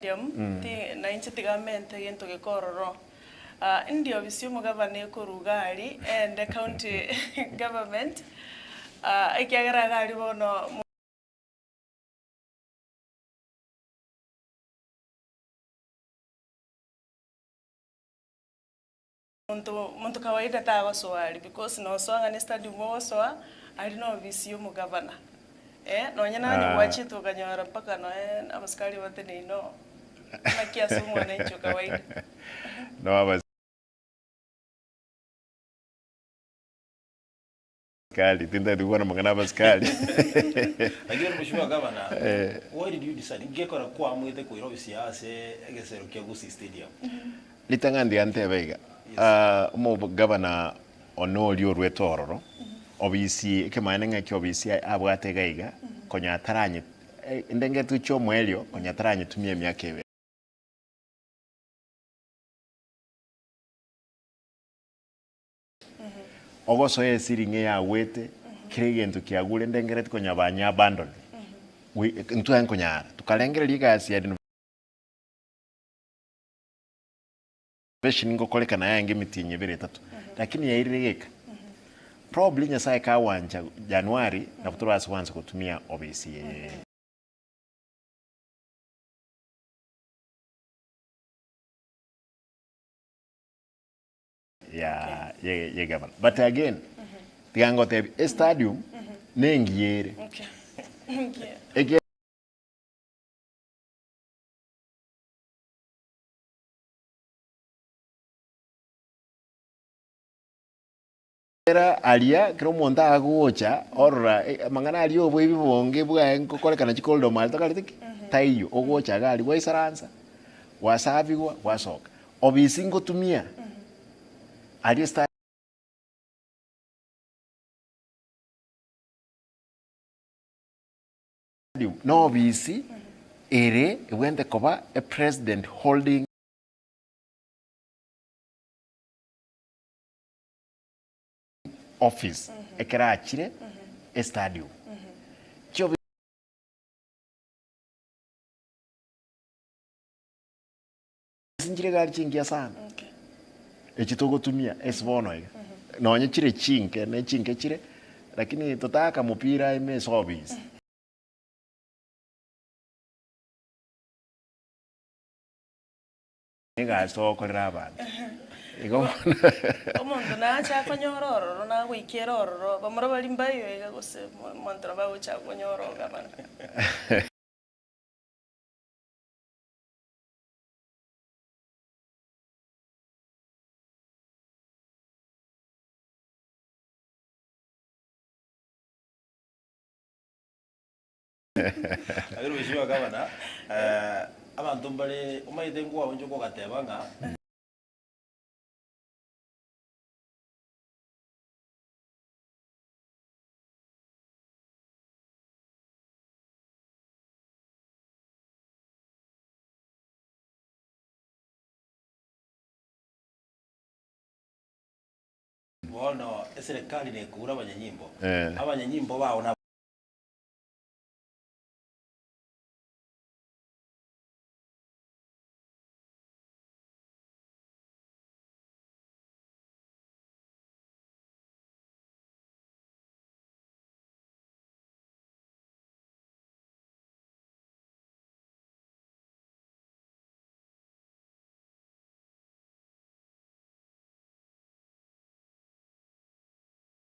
Stadium, ti na inche tiga mente gento geke ororo. Ah, indi ofisi y'omogavana ekorwa iga aria, ende county government, ah, ekiagera iga aria bono monto monto kawaida tagosoa aria because nosoa ng'a ne stadium ogosoa, aria na ofisi ya omogavana. Eh, nonye nonye Ah. gwachete okanyora mpaka noe abasikari bateneine oo, naki ase omwananchi o kawaida. No abasikari, tintagete gokwana amang'ana abasikari. Lakini mheshimiwa gavana, why did you decide ngekora kwaamwete koira ofisi yao ase egesero kia Gusii Stadium? Ritang'ani tiga ntebe iga, Yes. omogavana one oria orwete ororo, obisi ekemanyererio ng'a eki obisi abwate iga iga, konya ataranye ndengetwe chia omoerio konya ataranyetumia emiaka ebere. Ogosoa esiringi eyagwete, kera egento kiagure ndengereti konya banye abandoned, we ntwaye nkonyara, tokarengereria egasi ya renovation ngokorekana yaenge emitienyi ebere etato, lakini yairire geka. Probably Nyasaye kagwancha January, nabo torase gwansa gotumia obisi eye. Ya ye ye gavana. But again, tiga ngotebi, estadium nengiya ere. Okay. Engiya. Eke Kera aria, kera omonto agocha orora amang'ana aria oboibi bonge bwaye ngokorekana chikorire omare tokarete ki? Taiyo, ogocha iga aria gwaisaransa, gwasabigwa, gwasoka. Obisi ngotumia aria estadium na obisi ere ebwenerete koba epresident holding. Office ekero achire estadium. Chiofisi nchire egari chingiya sana echi togotumia ase bono iga. Nonye chire chinke ne chinke chire lakini totaka mopira ime ase office. Egasi togokorera abanto. Igo bono. Omonto nache akonyora ororo, nagoikera ororo, bamura baria mbayo iga gose omonto nabo agocha akonyora ogabana. Lakini mheshimiwa gavana, abanto mbare omanyete nkwaonchoka ogateba ng'a. Bono eserekari nekura abanyanyimbo, abanyanyimbo bao na.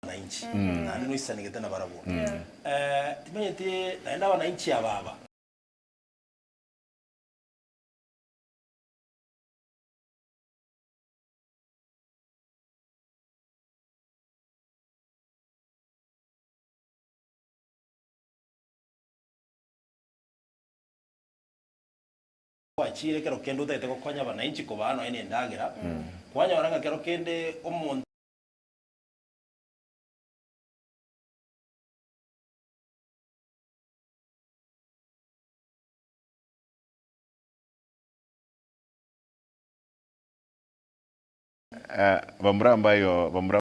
Abananchi, naende noisanegete nabarabwo. Timanyeti naende abananchi aba aba. Gwachire ekero kende otagete gokonya abananchi kobaa nonya na endagera, kwanyora ng'a kero kende omonto. Bamura mbayo bamura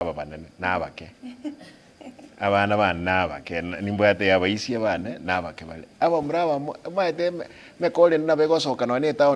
aba banene na abake. Abana bane nabake, nimbwate abaisia bane nabake bare. Abamura abamo, omanyete emekora ende nabo egosoka nonya na etown.